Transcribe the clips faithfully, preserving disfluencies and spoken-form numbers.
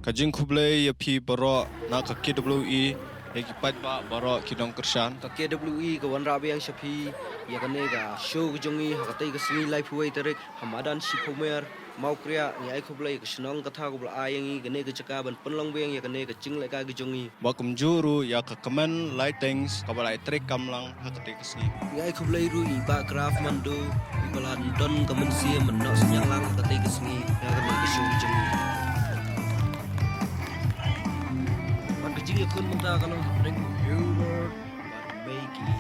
Ka jingkhublei ïa phi baroh na ka K W E, ïa ki paidbah baroh ki nongkyrshan. Ka K W E ka wanrah biang sha phi ïa kane ka show ka jong ngi ha katei ka sngi laiphew wei tarik ha madan Shiphumer, Mawkriah. Ngi ai khublei ïa ka shnong ka thaw kaba la ai ïa ngi kane ka jaka ban pynlong biang ïa kane ka jinglehkai ka jong ngi. Ba kumjuh ruh ïa ka Kmen Lightings kaba la ïatrei kam lang ha katei ka sngi. Ngi ai khublei ruh ïa i Bah Kraft Mando, iba la don ka mynsiem ban noh synñiang lang ha katei ka sngi ïa kane ka show ka jong ngi. Bad ka jingïakhun mynta ka long hapdeng u Hubert bad u Maggie.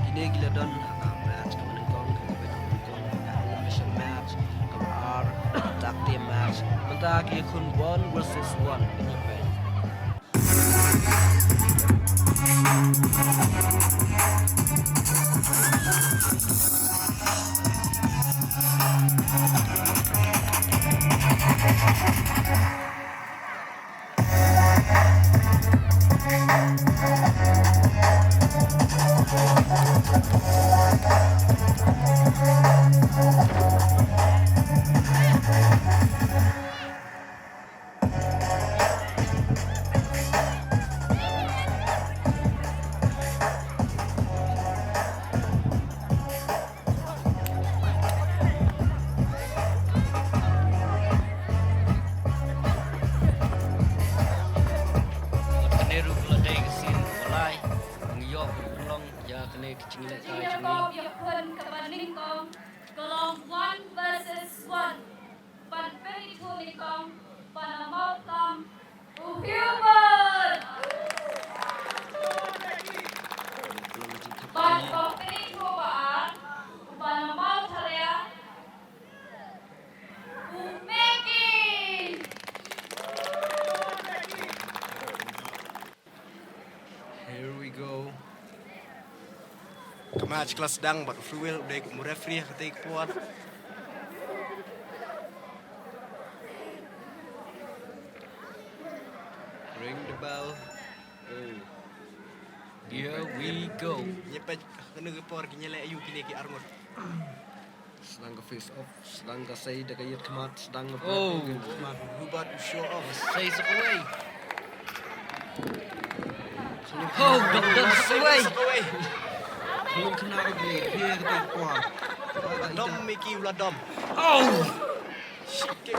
Kine ki la don ha ka match kaba nyngkong, kaba nyngkong ha ka elimination match, kaba ar tag team match. Mynta ki ïakhun one versus one. Kine peit. Bad kane ruh ka la dei ka sien ba lai ba ngi ïoh ban pynlong ïa kane ka jinglehkai jong ngi. Ka ïakhun kaba nyngkong ka long one versus one. Ban pynithuh nyngkong, ban ïa mawklam u Hubert. Ban pynithuh ba ar, ban ïa mawtharia u Maggie. Here we go. Ka match ka la sdang bad u Fruwell u dei kum u referee ha katei ka por. Ring the bell. Oh. Here we go. Ngi peit ha kane ka por ki ïaleh aïu kine ki arngut. Sdang ka face off, sdang ka sei da ka ïit khmat, sdang ka... Oh. Khmat, Hubert u show off. Sei sa kawei. Oh, dang dang sa kawei. Sa kawei. Khlem kena ka blade, phi ka tei kwar. Dom Mickey u la dom. Oh. Shit kick.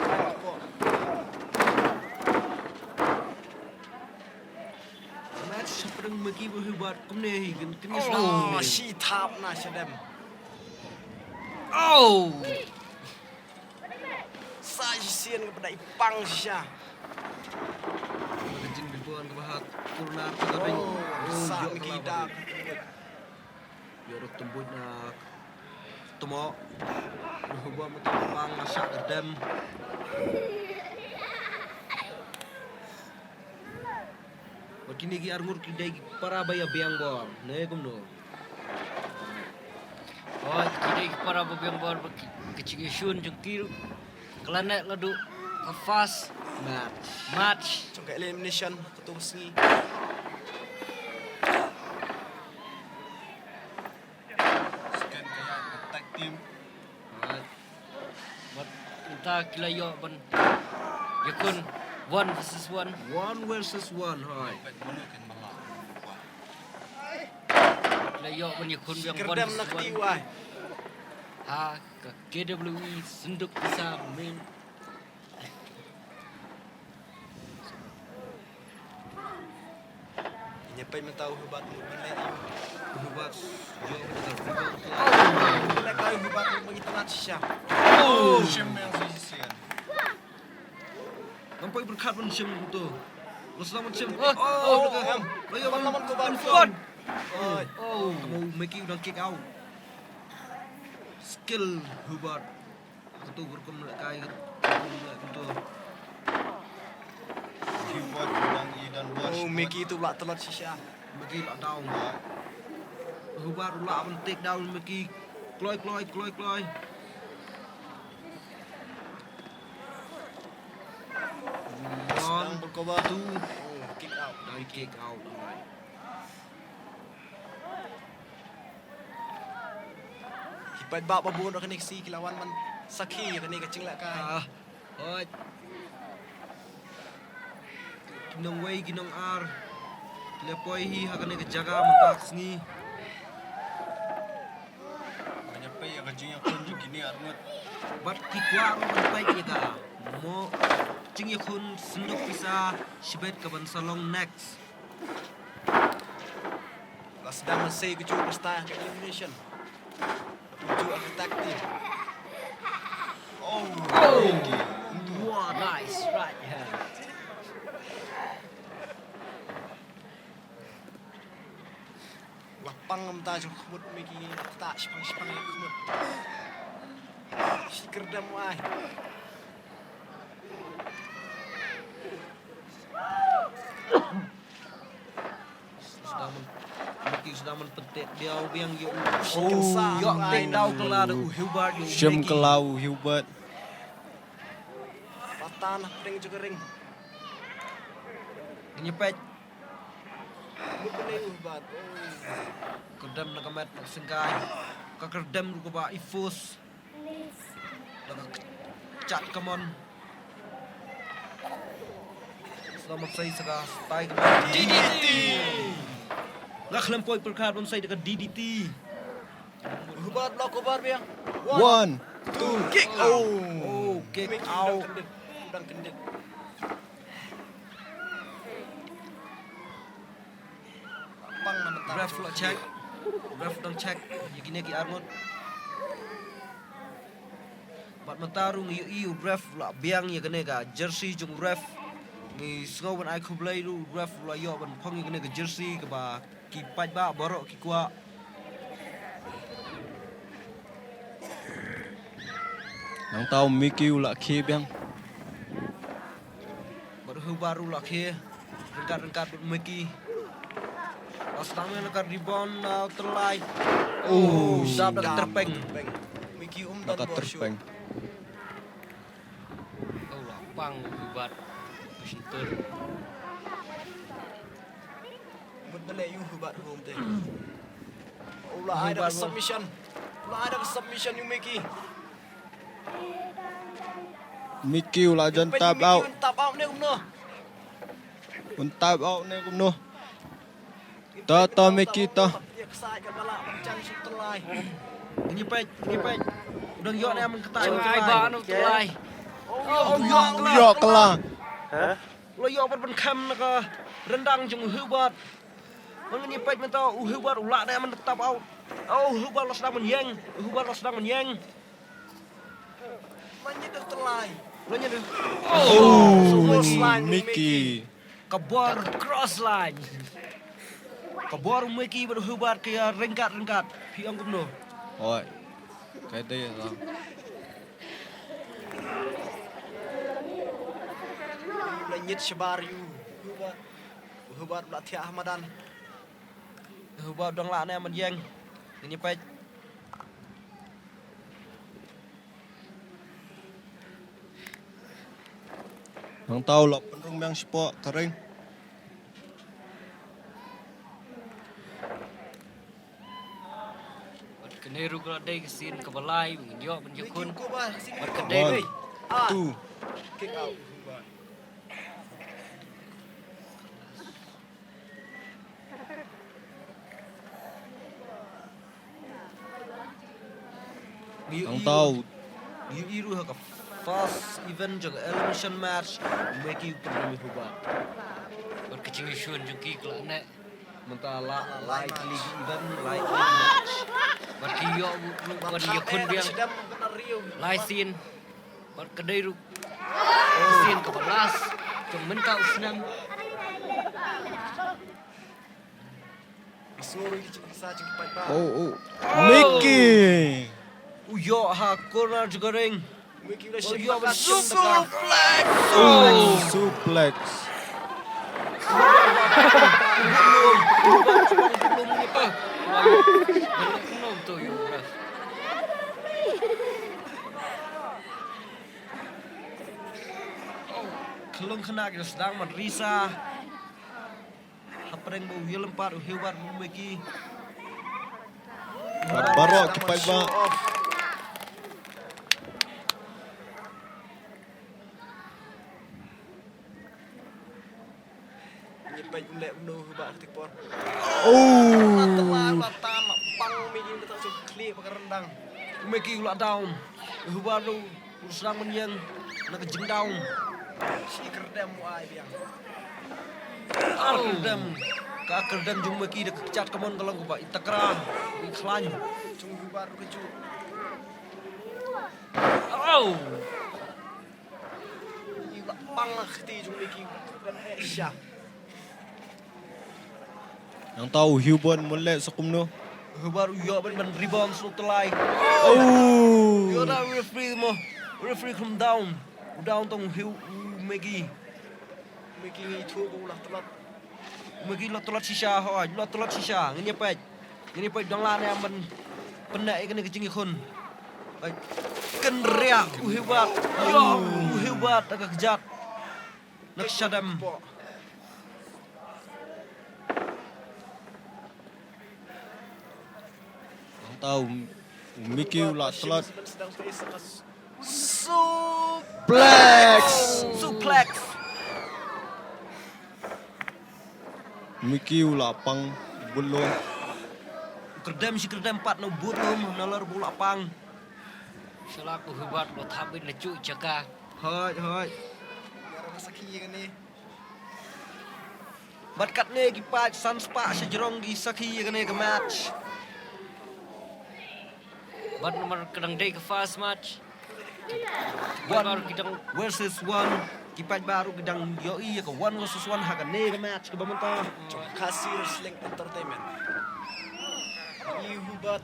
Match hapdeng Maggie bad Hubert kumne hi kan kynmaw. Oh, shi thap na shadem. Oh. Sa shisien ka bada i pang shisha. Ka jingbibon ka ba ha corner ka ring. Oh, sa Maggie da. Ïa ruk tymbuit na tmo. Hubert mynta pang na shah kardem. Bad kine ki arngut ki dei ki para ba ïa biang bor ne kumno? Hooid, ki dei ki para ba biang bor bad ki, ki jingïashun jong ki ruh ka la neh la duh ka first match. Match jong ka elimination kato ka sngi. Second ka ïa ka tag team. Hooid. Bad mynta ki la ïoh ban ïakhun one versus one. One versus one, hooid. Ki la ïoh ban ïakhun biang one versus one. Ha ka K W E Synduk Pisa Main. Ngi peit mynta u Hubert mut ban leh. U Hubert jong u Hubert. U Hubert mut ban ïa tnat shisha. Oh, shim ïa shisha. Ngam poi berkat ban shim tu. Los lam ban shim. Oh, oh, oh, em. Ban lam ban Hubert. Oh, oh. Kamu Mickey u dang kick out. Skill Hubert. Kato ka rukom lehkai kato. Hubert u dang ïa don bos. Oh, Mickey tu lah tlot shisha. Mickey lah down. Hubert u lah ban take down Mickey. Kloi, kloi, kloi, kloi. One, two. Oh, kick out. Dang kick out. Ki paidbah ba bun ruh kane ka sngi ki la wan ban sakhi ïa kane ka jinglehkai. Ah, hooid. Nongwei ki nongar. Ki la poi hi ha kane ka jaka mynta ka sngi. Ban ïa peit ïa ka jingïakhun jong kine ar ngut. Bad ki kwah ruh ban peit ïa ka. Mo jingïakhun synduk pisa shibit ka ban sa long next. La sdang sei ka jong ka style ka elimination. Ju attack team. Oh, oh. Wow, nice right hand. Lapang mynta jong khmut Mickey, ta shipang shipang ïa khmut. Shi kyrdem ai. Sdang man, Mickey sdang man pyntek biang biang ïa u. Oh, ïa, ai, teng dau kylla da u Hubert, ïa u Mickey. Shim kylla u Hubert. Patan hapdeng jong ka ring. Ngin ïa peit. Mut pynlei u Hubert. Oh. Kyrdem na ka met na ka syngkai. Ka kyrdem ruh kaba i force. Da ka kjat kamon. Sdang ban sei sa ka style ka D D T. Nga khlem poi pyrkhat ban sei da ka D D T. Hubert block over biang. One, two, kick out. Oh, kick out. Dang kyndit. Dang kyndit. Ref la check. Ref dang check ïa kine ki ar ngut. Bad mynta ruh ngi ïohi u ref la biang ïa kane ka jersey jong u ref. Ngi sngew ban ai khublei ruh u ref la ïoh ban phong ïa kane ka jersey kaba ki paidbah baroh ki kwah. Nangta u Mickey u la khie biang. Bad u Hubert u la khie. Ryngkat ryngkat bad u Mickey. La sdang ïa ka rebound na u Tyllai. Oh, dap da ka tyrpeng. Mickey um da ka tyrpeng. Oh, la pang u Hubert. Ka shintur. Mut na leh ïa u Hubert home te. U la ai da ka submission. U la ai da ka submission ïa u Mickey. Mickey u la jan tap out. Tap out ne kumno? Un tap out ne kumno? Ta, ta, Mickey, ta. Ngi peit, ngi peit. U dang ïoh ne man kata. Ai ba no Tyllai. Oh, ïoh, ïoh kylla. Hah? La ïoh pat ban kham na ka ryndang jong u Hubert. Ngan ïa peit mynta u Hubert u lah ne man tap out. Oh, u Hubert la sdang ban ïeng. U Hubert la sdang ban ïeng. Mynta u Tyllai. Mynta u. Oh, Mickey. Ka bor cross line. Ka bor u Mickey bad u Hubert ka ïa ryngkat ryngkat. Phi ong kumno? Oi. Ka dei la. La nyit shabar ïa u Hubert. U Hubert la thiah ha madan. U Hubert dang lah ne man ïeng. Ngin ïa peit. Nangta u la pynrung biang shapoh ka ring. Bad kane ruh ka la dei ka sien kaba lai, ngin ïoh ban ïakhun. Bad ka dei ruh. One, two. Kick out. Ngi ïohi ruh ha ka first event jong ka elimination match, u Mickey u pynrem ïa u Hubert. Bad ka jingïashun jong ki ka la neh. Mynta la lai tylli ki event, lai tylli ki match. Bad ki ïoh ruh ban ïakhun biang. Lai sien. Bad ka dei ruh ka sien kaba last jong mynta u snem. Oh, oh. Mickey. U ïoh ha corner jong ka ring. U ïoh ban suplex. Oh, suplex. Khlung khynnah ki sdang ban risa. Hapdeng ba u ïalam pat u Hubert bad u Mickey. Bad baroh ki paidbah. Tik por. Oh. La tela, la tan, la pang, Meki, la tak suk klik, pakai rendang. Meki la down. Hubar tu, u sdang ban ïeng na ka jingdown. Shi kyrdem u ai biang. Ar kyrdem. Ka kyrdem jong Meki da ka kjat kamon ka long kaba i takra, i khlaiñ. Jong Hubar ka ju. Oh. I la pang la kti jong Meki. Kyrdem eh sha. Nangta u Hubert mut leh sa kumno. Hubert u ïoh ban, ban rebound snoh tlai. Oh. Ïoh da referee mo. Referee come down. U down tang u Hu, u Meki. Meki ngi thu ko la tlot. Meki la tlot shisha hoi, la tlot shisha. Ngin ïa peit. Ngin ïa peit dang la ne ban pyneh ïa kane ka jingïakhun. Kynriah u Hubert. Ïoh u Hubert da ka kjat. Nak shadam. Nangta u, u Meki u la tlot. Suplex. Suplex. Meki u la pang, but lum. Kyrdem shi kyrdem pat na but lum, na lor bu la pang. Shalak u Hubert u thap beit na shu jaka. Hoi, hoi. Bad katne ki paid san spah shajrong ki sakhi ïa kane ka match. Bad namar ka dang dei ka first match. One versus one. Ki paid baroh ki dang ïohi ïa ka one versus one ha kane ka match kaba mynta. Jong Khasi Wrestling Entertainment. I Hubert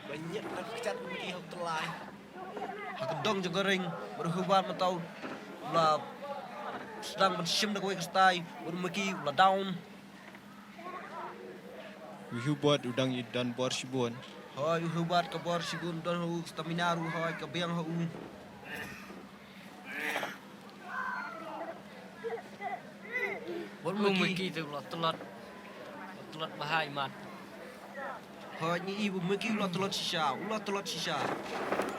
ba ñiad na ka kjat u Meki ha u tlai. Ha ka dong jong ka ring, bad u Hubert mynta u la sdang ban shim da kawei ka style, bad u Meki u la down. U Hubert u dang ïa don bor shibun. Hoi, u Hubert ka bor shibun don ha u, stamina ruh hoi ka biang ha u. Bad u Meki te u la tlot. U la tlot bahai mat. Hoi, ngi i u Meki u la tlot shisha, u la tlot shisha.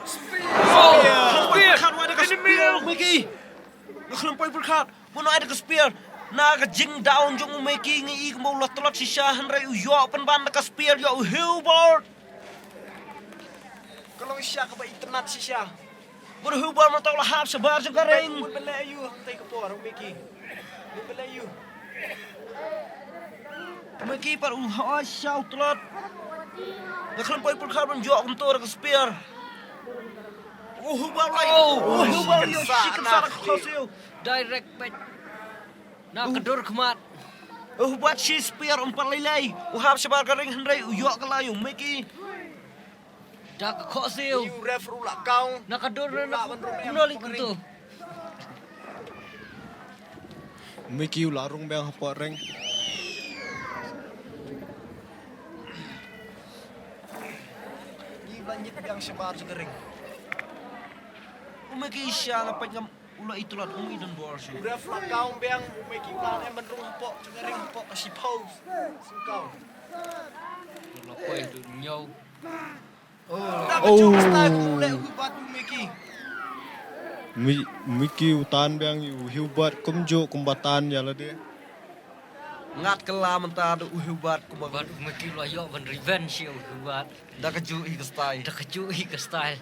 Spear! Spear! Khat wai da ka spear, Meki. Nga khlem poi pyrkhat. Mano ai da ka spear. Na ka jingdown jong u Meki ngi i kumba u la tlot shisha hynrei u ïoh pynban da ka spear ïa u Hubert. Ka long shisha kaba itynnad shisha. Bad u Hubert mynta u la hap shabar jong ka ring. Mut ban leh aïu hangtai ka por u Meki. Mut ban leh aïu. Meki pat u hap sha u tlot. Nga khlem poi pyrkhat ban ïoh kumto da ka spear. U Hubert u la. Oh, u Hubert u ïoh shi kynsan na ka khohsiew. Direct peit. Na ka dur khmat. U Hubert shi spear um pat lei lei. U hap shabar ka ring hynrei u ïoh ka lai u Meki. Da ka khohsiew. Ïa u ref ruh la kaw. Na ka dur na ka dur kumno lei kumto. Meki u la rung biang hapoh ring. Ngi ba ñiad biang shabar jong ka ring. U Meki sha nga peit ngam u la i tlot um i don bor shuh. U ref la kaw biang u Meki u la em ban rung hapoh jong ka ring hapoh ka shiphew. Sngewkaw. U la poi tu ñiew. Oh. Meki u tan biang ïa u Hubert kumjuh kumba tan ïa lade. Ngat kylla mynta da u Hubert kumba. Bad u Meki u la ïoh ban revenge ïa u Hubert. Da kajuh hi ka style. Da kajuh hi ka style.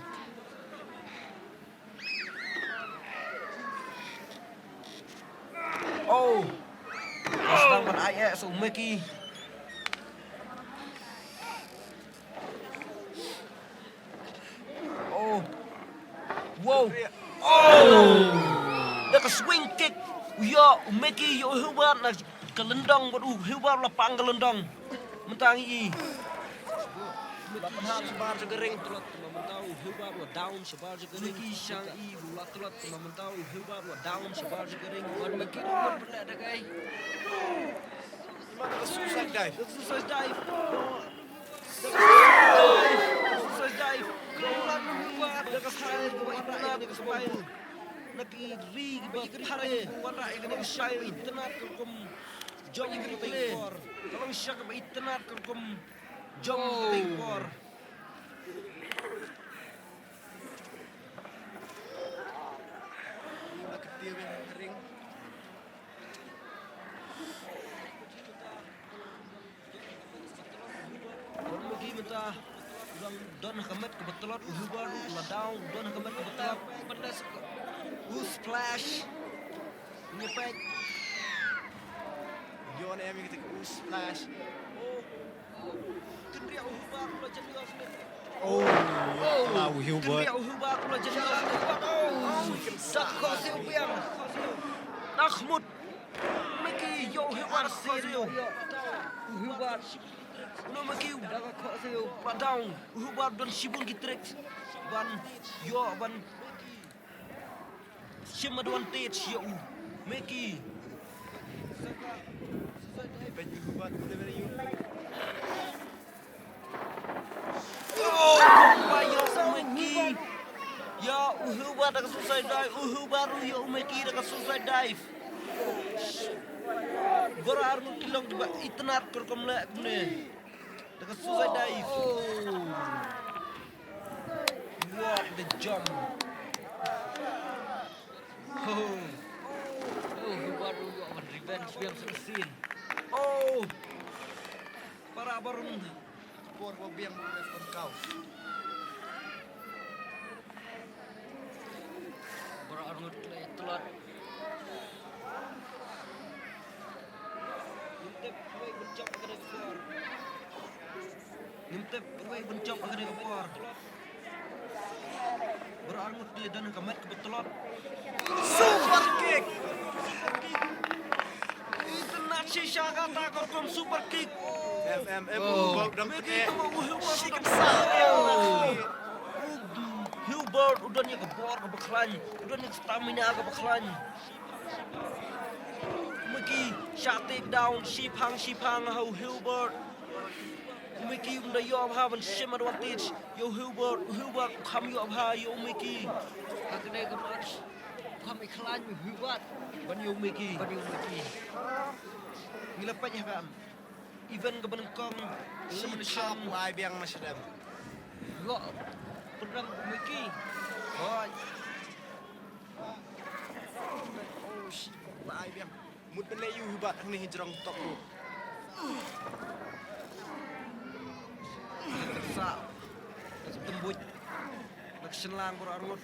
Oh. Sdang ban ai eh sa u Meki. Oh. Wow. Oh. Da ka swing kick. Ïa u Meki ïa u Hubert na ka lyndong bad u Hubert la pang ka lyndong. Mynta ngi i. La pynhap shabar jong ka ring. Mynta u Hubert la down shabar jong ka ring. Meki shang i la tlot mynta u Hubert la down shabar jong ka ring. Bad Meki ruh pynleh da kai. Suicide dive. Suicide dive. Suicide dive. Suicide dive. Hubert da ka style kaba itynnad, da ka style. Na ki ri kiba itynnad, wanrah ïa kane ka style itynnad ka rukom jump ka tei por. Ka long shisha kaba itynnad ka rukom jump ka tei por. Ka ktien ring. Don ha ka met kaba tlot, u Hubert u la down, don ha ka met kaba tlot. U splash. Ngi peit. Yon em ïa kata u splash. Oh. Kynriah u Hubert u la jan ïoh snet. Oh, la u Hubert. Kynriah u Hubert u la jan ïoh snet. Oh, dak khohsiew biang. Dak mut. Mickey, ïoh u Hubert khohsiew. U Hubert. Uno Mickey. Dak khohsiew. Ba down. U Hubert don shibun ki trick. Ban ïoh ban shim advantage ïa u Mickey. Oh, ba ïoh u Mickey. Ïa u Hubert da ka suicide dive, u Hubert ruh ïa u Mickey da ka suicide dive. Baroh arngut ki long kiba itynnad kyrkum leh kumne. Da ka suicide dive. Oh. What the jump. Oh. Oh, Hubert ruh ïoh ban revenge biang sa ka sien. Oh. Para barum. Por ba biang ba ref ban kau. Baroh arngut la ïa tlot. Ngim tip kawei ban jump ha kane ka por. Ngim tip kawei ban jump ha kane ka por. Baroh arngut ki la don ha ka met kaba tlot. Super kick. Itynnad shisha kata ka rukom super kick. Em, em, em, oh. Hubert dang Mickey, eh. Hubert, Hubert, Hubert. Hubert u don ïa ka bor kaba khlaiñ, u don ïa ka stamina kaba khlaiñ. Mickey shah take down, shiphang, shiphang ha u Hubert. U Mickey um da ïoh bha ban shim advantage ïa u Hubert, u Hubert u kham ïoh bha ïa u Mickey. Ha kane ka match u kham ïa khlaiñ u Hubert ban ïa u Mickey. Ban ïa u Mickey. Ngi la peit ha ka event kaba nyngkong. Shi elimination. Thap lai biang na shadem. Ïoh pynrem u Mickey. Hoi. Oh, shi thap lai biang. Mut ban leh ïa u Hubert hangne ha jrong top rope. Sa. Tymbuit. Na ka shynlang baroh arngut.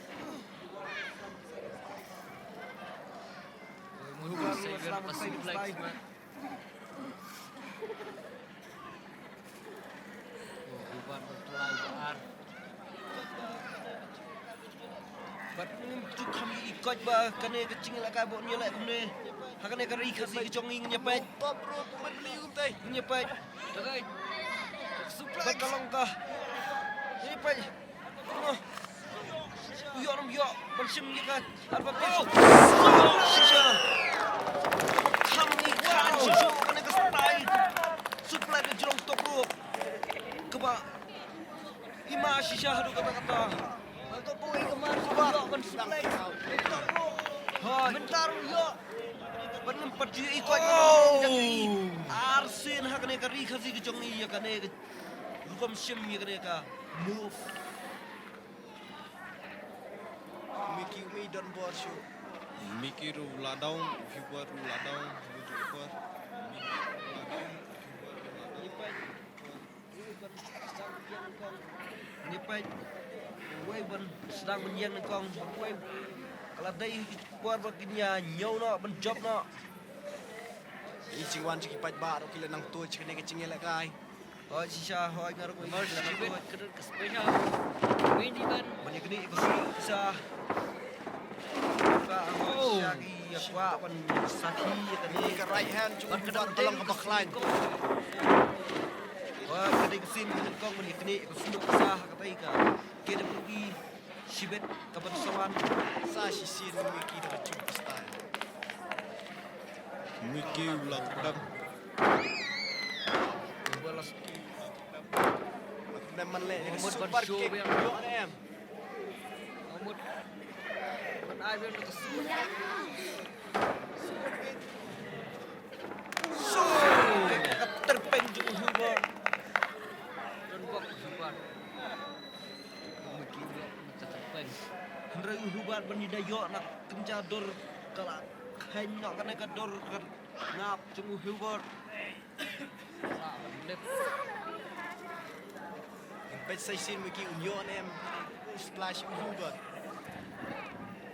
Hubert sa ïa ka suplex. Hubert ba tlai ba ar. Bad ngim ju kham ïohi koit ba kane ka jingïalehkai ba un ïaleh kumne. Ha kane ka ri Khasi ka jong ngi, ngin ïa peit. Top rope, kumne kumne kumte. Ngin ïa peit. Bad ka long ka. Ngin ïa peit. U ïoh, u ïoh ban shim ïa ka advantage. Shisha. Kham i khan shisha kane ka style suplex ka jrong top rope. Kaba i ma shisha haduh katta katta. Ka boi ka mar shisha ban suplex. Hoi. Mynta ruh ïoh. Ban ngam pat ju i koit. Arsien ha kane ka ri Khasi ka jong ngi ïa kane ka rukom shim ïa kane ka move. Mickey, Mickey don bor shuh. Mickey ruh la down, Hubert ruh la down, Hubert ruh la down. Ngi peit. Wei ban sdang ban ïeng nyngkong. Wei ka la dei por ba kin ïa ñiew noh ban jop noh. I jingwan jong ki paidbah ruh ki la nang tuid sha kane ka jingïalehkai. Hoi shisha, hoi nga ruh. Mar shi bit ka dei ka special main event. Ban ïa kane ka shisha. Ka hoi shisha ki ïa kwah ban sakhi ïa kane ka right hand jong ka dang ka long ka bakhlaiñ. Hoi ka dei ka sien ka nyngkong ban ïa kane ka sien ka sa ha ka dei ka K W E. Shibit ka ban sa wan. Sa shisien Mickey da ka jump style. Mickey u la pdem. U ba la pdem man leh super kick. Ïoh ne em. Mahmud ban ai biang da ka super kick. Super kick. Ka tyrpeng jong u Hubert. Don bok u Hubert. Hynrei u Hubert ban ïa da ïoh na kynja dur ka la kheiñ noh kane ka dur ka ngap jong u Hubert. Sa ban lip. Peit sa shisien Mickey un ïoh ne em. U splash u Hubert.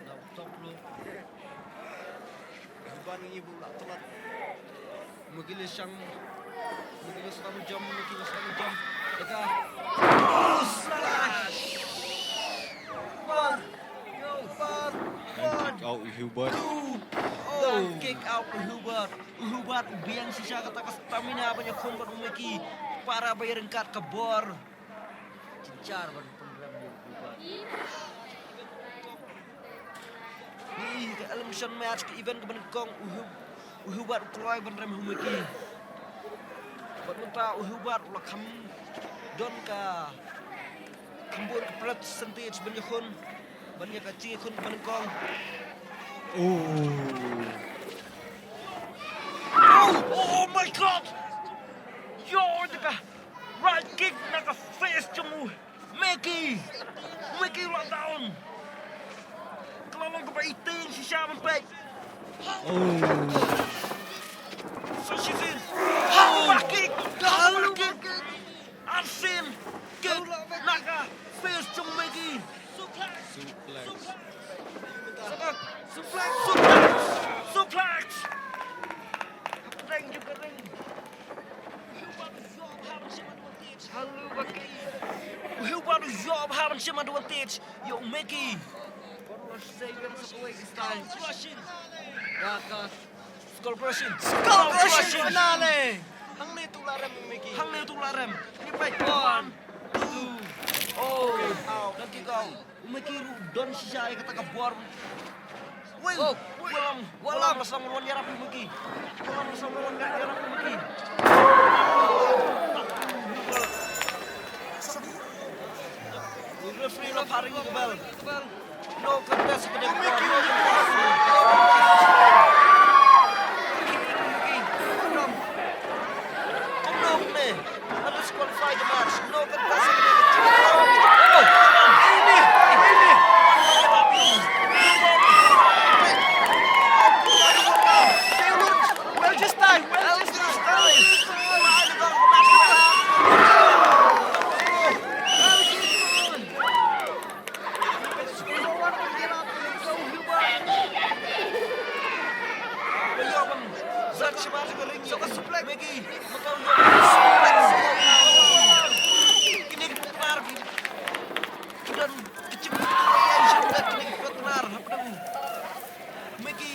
Na u top low. Hubert ngi bu la tlat. Mickey le shang. Mickey le slam jump, Mickey le slam jump. Eka. U splash. Bar. Yo, bar. Kick out u Hubert. Two. Oh. Kick out u Hubert. U Hubert u biang shisha kata ka stamina ba ïakhun bad u Mickey. Para ba ïaryngkat ka bor. Jynjar ban pynrem ïa u Hubert. Ni ka elimination match ka event kaba nyngkong u Hu-, u Hubert u kloi ban rem ha u Mickey. Bad mynta u Hubert u la kham don ka kham bun ka percentage ban ïakhun ban ïa ka jingïakhun kaba nyngkong. Oh. Oh, oh my God! Yo, the guy. Right kick na ka face jong u Mickey. Mickey right down. Ka la long kaba ïaid shisha ban peit. Oh. Sa shisien. Hammer kick. Hammer kick. Arsien kick na ka face jong u Mickey. Suplex. Suplex. Suplex. Suplex. Ring, ring, ring. Hello, Mickey. Hubert u ïoh bha ban shim advantage ïa u Mickey. Skull crushing. Skull crushing. Finale. Hangne tu la rem Mickey. Hangne tu la rem. Ni peit. One, two. Oh. Out. Down kick out. U Mickey ruh don shisha ïa kata ka bor. Wei, oh, Wallam, Wallam la sdang ban ïarap ïa u Mickey. Wallam la sdang ban ïarap ïa u Mickey. U referee la phah ring ka bell. No contest ka dei ka bor. Kumno kumne? Disqualify the match. No contest. Well, just time. Well, just time. Mickey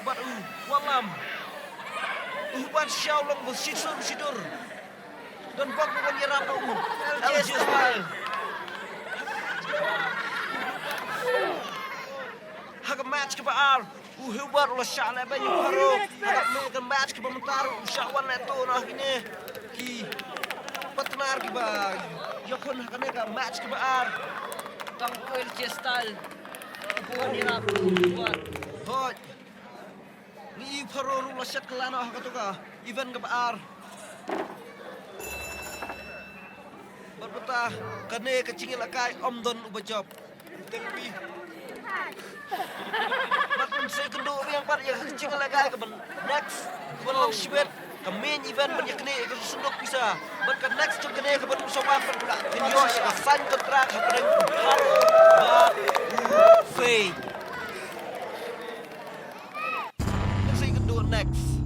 bad u Wallam. U Hubert sha u long ba shitur shitur. Don bok ban ïarap bad u L J Style. Ha ka match kaba ar, u Hubert u la shah lehbeiñ ïa u Pharaoh. Ha ka match kaba mynta ruh u shah wan lehto na kine ki partner kiba ïakhun ha kane ka match kaba ar. Tang u L J Style. Ban ïarap u Hubert. Hooid. Ngi i u Pharaoh ruh la shet kylla noh ha kato ka event kaba ar. Bad mynta kane ka jingïalehkai ym don uba jop. Bad ngin sa ïakynduh biang pat ïa ka jingïalehkai kaba next. Kaba long shibit ka main event ban ïaknieh ïa ka sanduk pisa. Bad ka next jong kane kaba dum sawang bad ka pynïoh ïa ka sign contract hapdeng u Pharaoh bad u Faith. Let's see who can do it next.